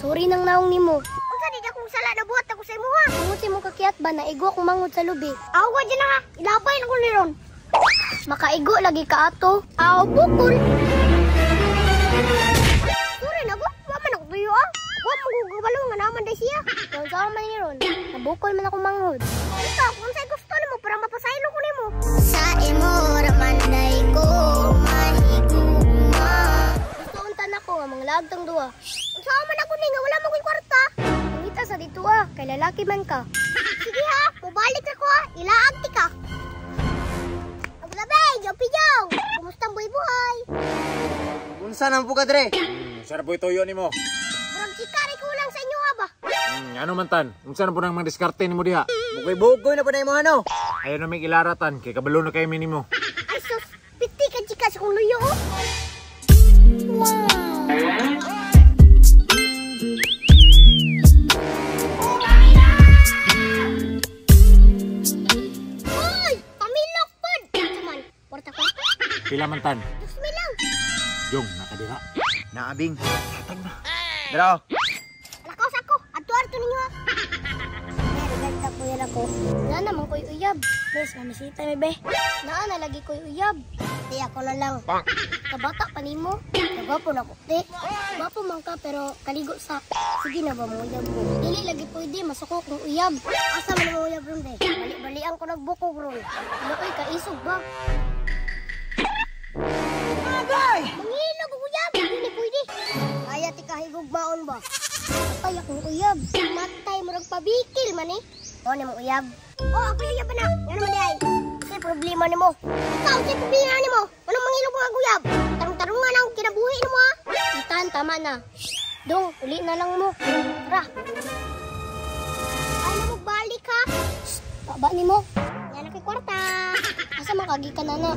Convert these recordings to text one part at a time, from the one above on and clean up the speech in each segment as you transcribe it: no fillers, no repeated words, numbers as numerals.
Sorry nang naong nimo. Unsa di akong sala na buhat ako sa imuha? Tungod sa imong kakiat ba naigo akong mangod sa lubi. Aw wa dyan na ha. Ilabay na ko ni ron. Makaigo lagi ka ato. Aw bukol. Sorry na ba? Wa man ako tuyo ah. Wa man ko gabalo nga naman day siya. Kung saan man ni ron, nabukol man ako manghod. Ikaw kung sa'y gusto nimo para mapasaylo ko nimo. Sa imo raman day ko mahigugma. Gusto unta nako nga manglaag tang duha. Unsa man ako ni nga wala man ko'y kwarta. Mangita sa dito ah, kay lalaki man ka. Sige ha, mubalik ra ko ha. Ilaag ti ka. Aglabay, Jopi Jong. Kumusta ang buhay-buhay? Unsa nang po ka dre? Sarap po ituyo nimo. Murag sikari ko lang sa inyo ha ba? Ano man tan? Unsa na po nang mga diskarte nimo diha? Bugoy-bugoy na po na imo ano. Ayaw na may ilaratan kay kabalo na kay minimo. Ay sus, piti ka chika sa kong luyo oh. Uy, pamilok pod. Saman, kwarta-kwarta. Pila man tan? 2,000 lang. Jong nakadira. Naabing. Dra. Lakaw sa ako. Adto-adto ninyo ha. Ganda ko yan ako. Naa naman ko'y uyab. Bes, mamisita mi be. Naa na lagi ko'y uyab. Di ako na lang. Kabata pa nimo. Nagwapo na ko. Di, Gwapo man ka pero kaligo sa. sige na ba mo uyab ko? Dili lagi pwede masuko kong uyab. Asa man mo uyab ron be? Bali-balian ko nagbukog ron. Luoy kaisog ba? Mangilog og uyab. Dili pwede. Kaya ti kahigugmaon ba? Patay akong uyab. Matay murag pabikil man eh. O ni mo uyab. Oh, ako yung uyab na. Ngano man di ay? Kasi problema nimo. Ikaw si problema nimo. Anong mangilog mga uyab? Tarong-tarungan ang kinabuhi nimo ha. Itan, tama na. Dong, uli na lang mo. Tara, Ay na mo balik ha. baba nimo. Yan na kay kwarta. Asa man kagikan na na?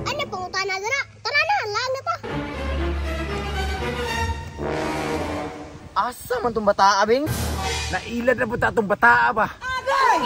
Ano pangutana dara? Tara na, laag na ta. Asa man tong bata abing? Nailad na po ta atong bataa ba? Agay!